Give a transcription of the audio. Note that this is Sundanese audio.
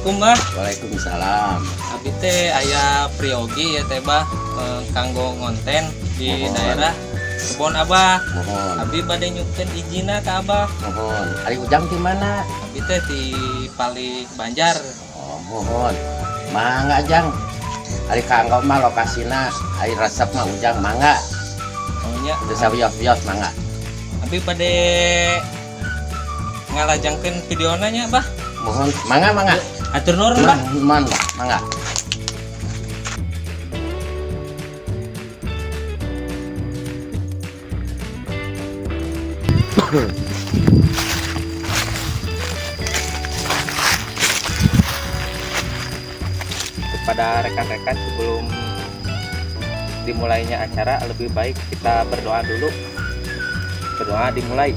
Assalamualaikum, Bah. Waalaikumsalam. Abi teh aya priyogi ya teh, Bah, kanggo ngonten di Mohon. Daerah kebon Abah. Mohon. Abi bade nyuhunkeun ijinna ka Abah. Mohon. Ari Ujang di mana? Abi teh di Pali Banjar. Oh, mohon. Mangga, Jang. Ari kanggo mah lokasina, ari resep mah Ujang mangga. Oh nya. Teu sawios-wios mangga. Abi bade ngalajengkeun videona nya, Bah. Mohon, mangga mangga. Hatur nuhun, Bah. Man, mangga. Kepada rekan-rekan, sebelum dimulainya acara lebih baik kita berdoa dulu. Berdoa dimulai.